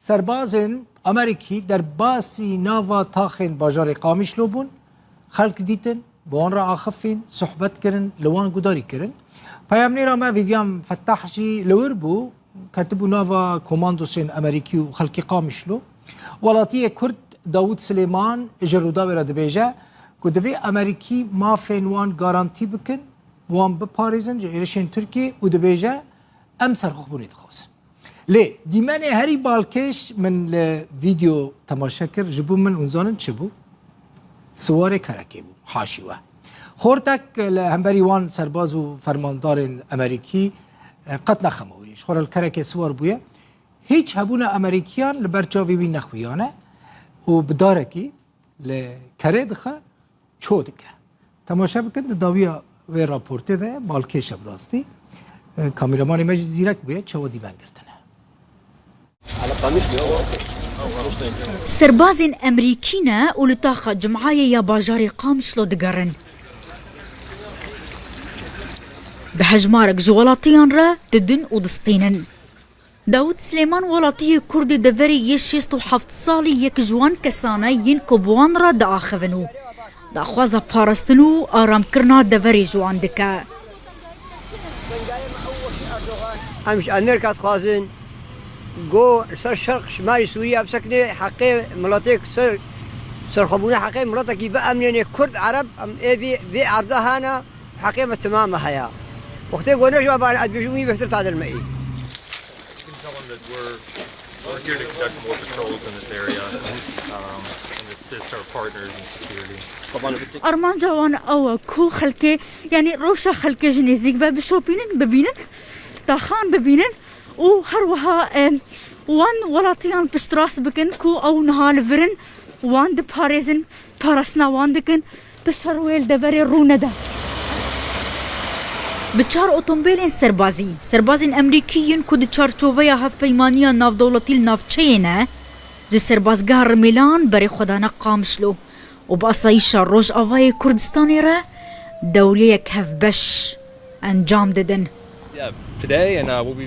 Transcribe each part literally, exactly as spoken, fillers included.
Serbazên Amerîkî derbasî nava taxên bajarê Qamişlo bûn, xelk dîtin, bi wan re axifîn, sohbet kirin, li wan gudarî kirin. Peyamnêra me Vivian Fettah jî li wir bû, ketibû nava komandosên Amerîkî û xelkê Qamişlo. Welatiyê Kurd Dawûd Silêman ji Rûdawê re dibêje ku divê Amerîkî mafên wan garantî bikin, wan biparêzin ji êrişên Tirkiyê û dibêje, em serxwebûnê dixwazin. Lê dîmenê herî balkêş min li vîdeo temaşe kir, ji bo min hûn zanin çi bû? Siwarê kerekê bû, haşî we. Xortek li hemberî wan serbaz û fermandarên Amerîkî, e, qet nexemawî. Ji xwe re li kerekê siwar bûye. Hîç hebûna Amerîkiyan li ber çavê wî nexuyane û bi darekî li kerê dixe, ço dike. Temaşe bikin, di dawiya vê raportê de balkêş e bi rastî. E, kameramanê me jî zîrek bûye, çawa dîmen girtine. Serbazên Emerîkî ne û li taxa Cumhayê ya bajarê Qamişlo digerin. Bi hejmarek ji welatiyan re didin û distînin. Dawûd Silêman welatiyê Kurdê deverê yê şêst û heft salî yek ji wan kesan e yên ku bi wan re diaxivin û daxwaza parastin û aramkirina deverê ji wan dike. Em ji Amerîka dixwazin ku li ser şerq şimalî Sûriye bisekine, heqê miletê ser serxwebûna heqê miletekî biemnêne Kurd, Ereb, em ê vê, vê erda hene. Heqê me timam e heya. Wextê ku ne ji we bane ez dibêjim wî bêhtir tadil me î. You can tell them that we're, we're here to conduct more patrols in this area, um, and assist our partners in security. Armanca wan ew e ku xelkê, yanî rewşa xelkê ji nêzîk ve bişopînin, bibînin, taxan bibînin û her wiha, e, wan welatiyan piştrast bikin ku ew niha li vir in, wan diparêzin, parastina wan dikin, tu ser wê li deverê rû nede. Bi çar otombêlên serbazî, serbazên Emerîkî yên ku di çarçoveya hevpeymaniya navdewletî li navçeyê ne, ji serbazgeha Rimêlan berê xwe dane Qamişlo û bi asayîşa Rojavayê Kurdistanê re dewriyeyek hevbeş encam didin.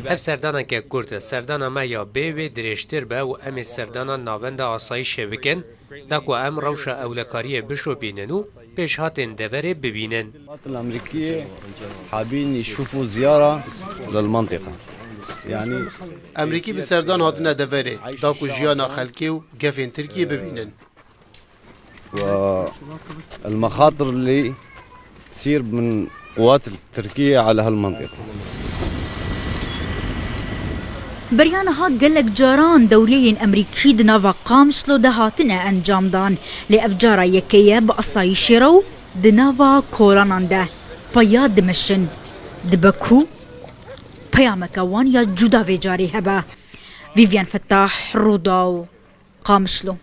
Ev serdaneke kurt e. Serdana me ya bê wê dirêjtir be û em ê serdana navenda asayîşê bikin, da ku em rewşa ewlekariyê bişopînin û pêşhatên deverê bibînin. الأمريكية حابين يشوفوا زيارة للمنطقة. يعني Emerîkî bi serdan hatine deverê, da ku jiyana xelkê û gefên Tirkiyê bibînin. والمخاطر اللي تصير من قوات التركية على هالمنطقة. Beriya niha gelek caran dewriyeyên Emerîkî di nava Qamişlo de hatine encamdan, lê ev cara yekê ye bi asayîşê re û di nava kolanan de peya dimeşin. Dibe ku peyameke wan ya cuda vê carê hebe. Vîvyen Fettah, Rûdaw, Qamişlo.